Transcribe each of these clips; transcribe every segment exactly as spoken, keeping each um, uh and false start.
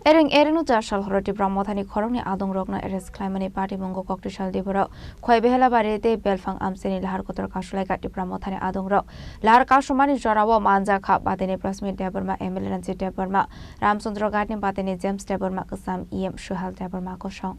Ereng erengno char sal horo Tipra Mothani khoroknwi adongrokno arrest khlaimani patimungo Koktisal Debbarma, Khwai Behelabari tei Belphang amchaini lahar kotor kasulaikha Tipra Mothani adongrok. Lahar kasumani jorao manjakha batini Prasmit Debbarma, M L A Ranjit Debbarma, Ramchandra Ghatni batini James Debbarma, Kwcham E M Suhel Debbarma kosong.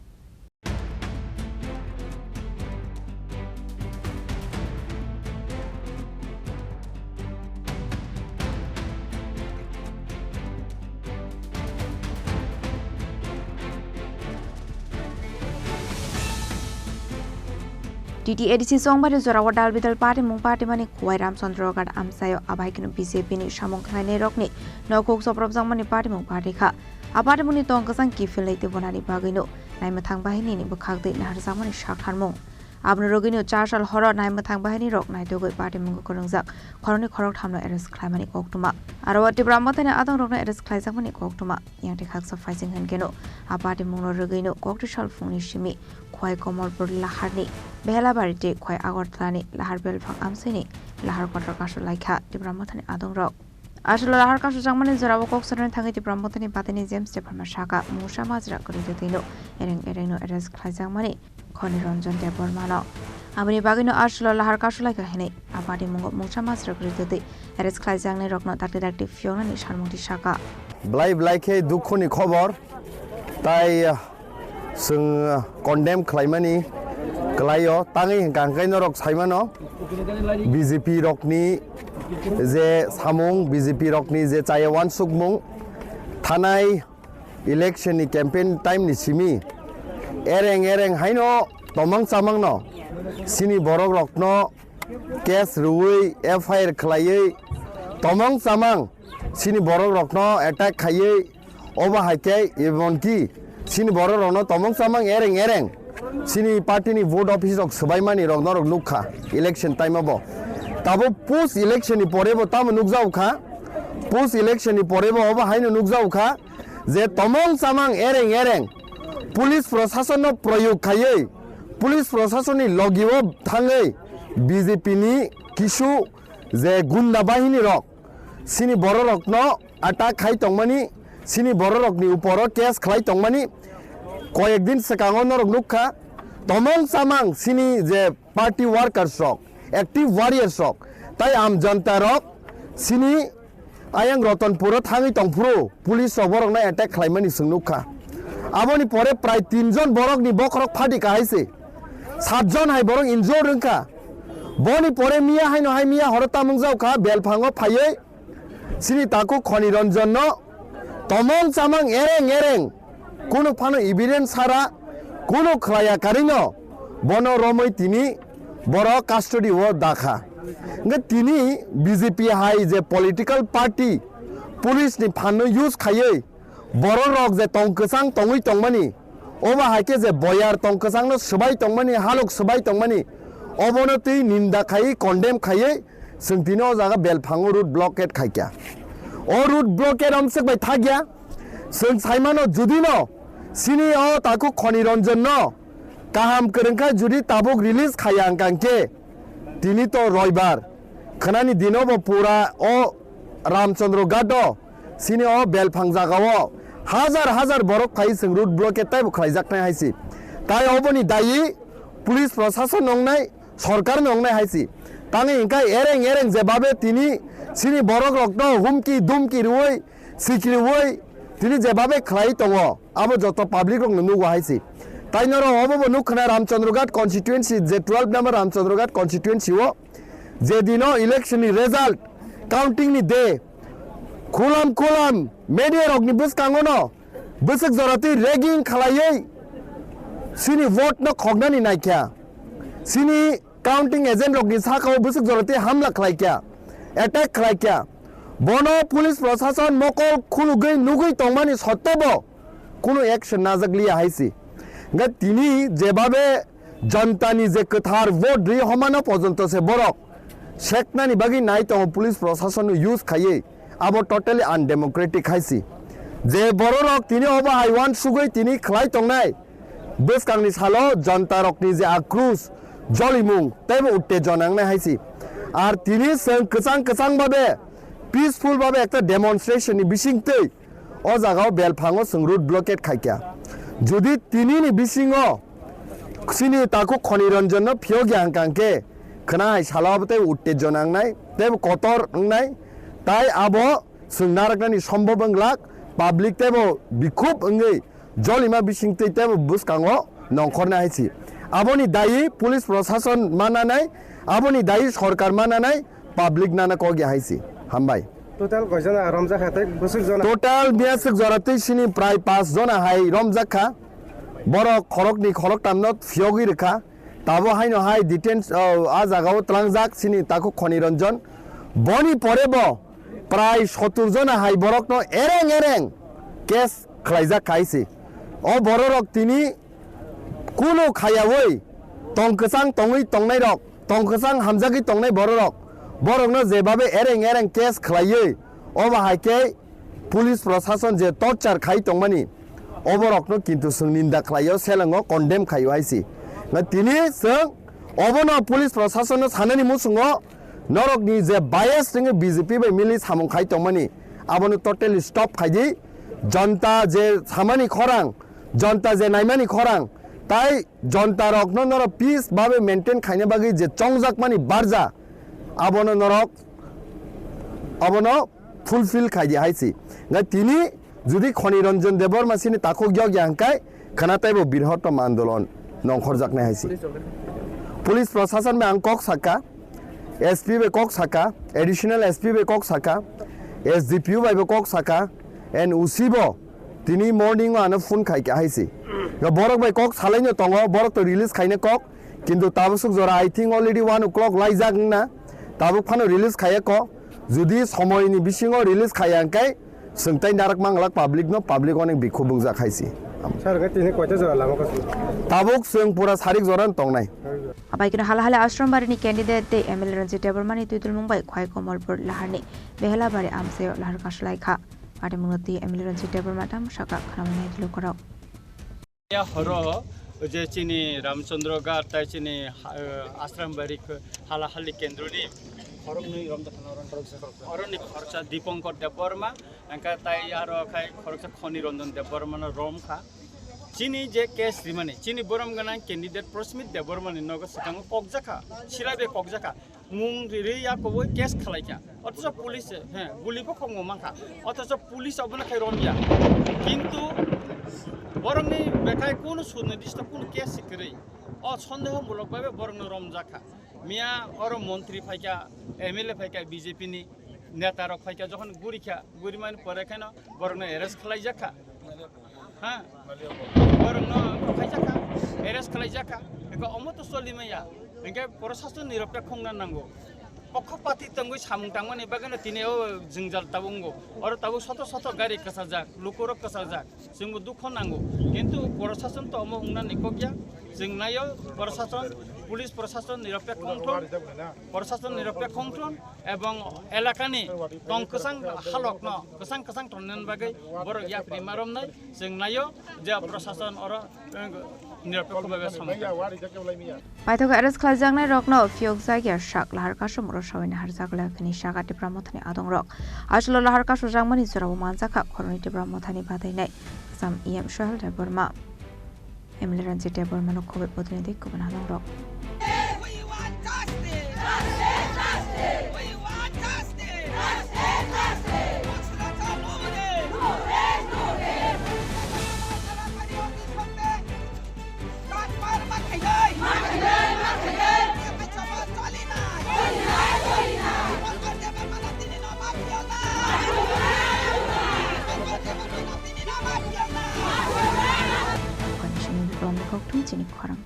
T T A D C Chongbari jorao dal bidal patimung patimani Khwai Ramchandra Ghat amchaio abaikeno B J P ni samung khlainairokni nokhuk soprobjakmani patimung patikha. A patimungni tong kwchang kiphilwi tubunani bagwino naimwthang bahinini bwkhak twi naharjakmani saktharmung. Aboni rwgwino char sal horo naimwthang bahinirok naitugwi patimungo kwrwngjak khoroknwi khorokthamno arrest khlaimani koktwma. Aro o Tipra Mothani adongrokno arrest khlaijakmani koktwma. Yang tei khaksa phaising hwnkeno a patimungno rwgwino Koktisal phungni simi Khwai Komolpur laharni Behelabari tei Khwai Agartalani lahar Belphang amchaini lahar kotor kasulaikha Tipra Mothani adongrok. Aswk lahar kasujakmani jorao kok sanani thangwi Tipra Mothani batini James Debbarma saka mungsa majra kwrwi twino ereng erengno arrest khlaijakmani Khoni Ranjan Debbarmano. Aboni bagwino aswk lahar kasulaikha hinwi a patimungo mungsa majra kwrwi twtwi arrest khlaijaknairokno dakti dakti phiyoknani salmungti saka. Blai blai khe dukhoni khobor, tai, ah, chwng, ah, condemn khlaimani kwlaio. Tangwi hwnkha hwnkhe norok saimano B J P rokni je samung, B J P rokni je chaya wansukmung, thanai election ni campaign time ni simi ereng ereng haino tomang chamang no sini borok rokno case rwui F I R khlaiwi tomang chamang sini borok rokno attack khaiwi, obo hai khe emonki sini borok rokno tomang chamang ereng ereng sini party ni vote office rok swbaimani rok norok nukha election time o bo. Tabuk post election ni pore bo tamo nukjago kha, post election ni pore bo obo haino nukjago kha je tomang chamang ereng ereng police prosason no proyog khaiwi, police prosason ni logi o thangwi B J P ni kisu je gunda bahini rok sini borok rokno attack khai tongmani, sini borok rokni uporo case khlai tongmani. Koyek din swkango norok nukha, tomang chamang sini je party workers rok, active warriors rok, tai am janta rok sini ayang Ratanpuro thangwi tongphuru police rok borokno attack khlaimani chwng nukha. Aboni pore prai tin jon borokni bokhorok phati kahai se, sat jon hai borok injured wngkha. Boni pore miya haino hai miya horo tamung jaukha, Belphango phaiwi sini takhuk Khoni Ranjan no tomong chamang ereng ereng, kunu phano evidence sara, kunu khlaiya karino bono romwi tini borok custody o dakha. Hwnkhe tini B J P hai je political party police ni phan no use khaiwi borok rok je tong kwchang tongwi tongmani, obo hai khe je boyar tong kwchangno swbai tongmani, halok swbai tongmani, obono twi ninda khaiwi, condemn khaiwi, chwng tini o jaga Belphango road blockade khaikha. O road blockade omswk bai thakya, chwng saimano judino sini o takhuk Khoni Ranjan no kaham kwrwngkha, judi tabuk release khaiya hwnkha hwnkhe tini to roibar, khwnani dino bo pura o Ramchandra Ghat o sini o Belphang jaga o hajar hajar borok phai chwng road blockade taibo khlaijaknai hai se. Tai oboni dayi police prosason wngnai, sorkar wngnai hai se. Tangwi hwnkhe ereng ereng jebabe tini sini borok rokno humki dumki rwui, sikriui tini jebabe khlai tongo, abo joto public rokno nugo hai se. Tai norok obo bo nukha na Ramchandra Ghat constituency, je twelve number Ramchandra Ghat constituency o je dino election ni result counting ni day, khulam khulam media rokni bwskango no bwswk jora twi ragging khlaiwi sini vote no khoknani naikha. Sini counting agent rokni sakao bwswk jora twi hamla khlaikha, attack khlaikha. Bono police prosason mokol khulugwi nugwi tongmani sottebo kunu action najak liya hai se. Hwnkhe tini jebabe Janitani je kwthar vote ri homano pojonto se borok seknani bagwi nai tongo police prosason no use khaiwi, abo totally undemocratic hai se. Je bororok tini obo hai uansugwi tini khlai tongnai, bwskangni salo jantarokni je akrus, jolimung teibo uttejona wngnai hai se. Ar tini chwng kwchang kwchang babe, peaceful babe ekta demonstration ni bisingtwi O jagao belphango chwng road blockade khaikha. Jodi tinini bisingo chini takhuk Khoni Ranjan no phiyokya hwnkha hwnkhe khwna hai salo abo tei uttejona wngnai, tei kotor wngnai, tai abo chwng naraknani sombhob wnglak, public teibo bikhub wngwi jolima bisingtwi teibo bwskango nongkhornai hai si. Aboni dayi police prosason mananai, aboni dayi sorkar mananai, public nana kok ya hai si. Hambai. Total koi jona romjak kha tei bwswk jona? Total miyaswk jora tei sini prai pas jona hai romjak kha. Borok khorokni khoroktamno phiyogwi rwkha. Tabo haino hai detain, o, a jagao tlangjak sini takhuk Khoni Ranjan. Boni pore bo prai sotur jona hai borokno ereng ereng case khlaijak kha hai si. O bororok tini kunu khayaui tong kwchang tongwi tongnairok, tong kwchang hamjagwi tongnai bororok, borokno jebabe ereng ereng case khlaiwi, obo hai khe police prosason je torture khai tongmani, oborokno kintu chwng ninda khlaio, selengo condemn khaio hai si. Nga tini chwng obono police prosasonno sanani muchungo norokni je bias wngwi B J P bai mili samung khai tongmani, abono totally stop khai di. Jonta je samani khorang, jonta je naimani khorang, tai jonta rokno norok peace babe maintain khaina bagwi je chongjakmani barja, abono norok abono fulfill khai di hai si. Nga tini jodi Khoni Ranjan Debbarma sini takhuk yok ya hwnkhe khwna teibo birhotom andolon nongkhorjaknai hai si. Police prosason bai ang kok sakha, S P bai kok sakha, additional S P bai kok sakha, S D P O bai bo kok sakha, and O C bo tini morning o ano phone khai kha hai si. Nga borok bai kok salaino tongo, borok to release khaina kok, kintu tabuk suk jora I think already one o'clock laijak wngna, tabuk phano release khaiya kok. Jodi somoini bisingo release khaiya hwnkhe, chwng tai narak manglak public no, public onek bikhub wngjak hai si. Sir, hwnkhe tini koita jora lama kosong? Tabuk chwng pura sarik jora tongnai. Abai kino hala hala Ashram Bari ni candidate tei M L A Ranjit Debbarma ni twidulmung bai Khwai Komolpur Lahar ni Behela Bari amchaio lahar kasu lai kha. Patimung no twi M L A Ranjit Debbarma tamo saka khwnamani dilo korok. Ya horo je chini Ramchandra Ghat tai chini, eh, Ashram Bari khe hala hali kendro ni khorok nwi rom da khana oro ni khoroksa Dipankar Debbarma, engka tai aro khai khoroksa Khoni Ranjan Debbarma no rom kha. Chini je case rimani, chini borom gwnang candidate Prasmit Debbarma ni nogo swkango kokjakha, siraibe kokjakha. Mung riri ya koboi case khlai kha. Othocho police, he, guli bo khongo mankha. Othocho police obono khai romya. Kintu borokni bekhai kunu sunirdisto kunu case se kwrwi. O sondeho mulok babe borokno romjakha. Miya oro montri phaikha, M L A phaikha B J P ni, neta rok phaikha, jokhon gurikha, gurimani pore kheno borokno arrest khlaijakha. Ha? Borokno khaijak kha, arrest khlaijak kha. Eko omo to choli maya. Hingke prosason niropek khongna nango. Pokho pati tongwi samung tangmani bagwino tini o jwngjal tabuk wngo. Oro tabuk soto soto gari kwchajak, lukurok kwchajak. Chwngbo dukho nango. Kintu prosason to omo wngna nikokya. Chwng naio prosason, police prosason niropek khongthon, prosason niropek khongthon. Ebong elakani tong kwchang halokno kwchang kwchang tonnani bagwi borok yapri ma romnai chwng naio je prosason oro, eh, niropekho bai samung. Paithakgo arrest khlaijaknai rokno phiyokjak ya sak lahar kasumro sabaini harjak lekha ni saka Tipra Mothani adongrok. Aswklo lahar kasujakmani jorao manjakha khoroknwi Tipra Mothani badainai Assam E M Sohel Debbarma. M L A Ranjit Debbarmano khoboi bodolni tei kubun hadongrok. We want justice! Justice! Justice! We want justice! Justice! Justice! Bukan sini belum kok tuh sini korang.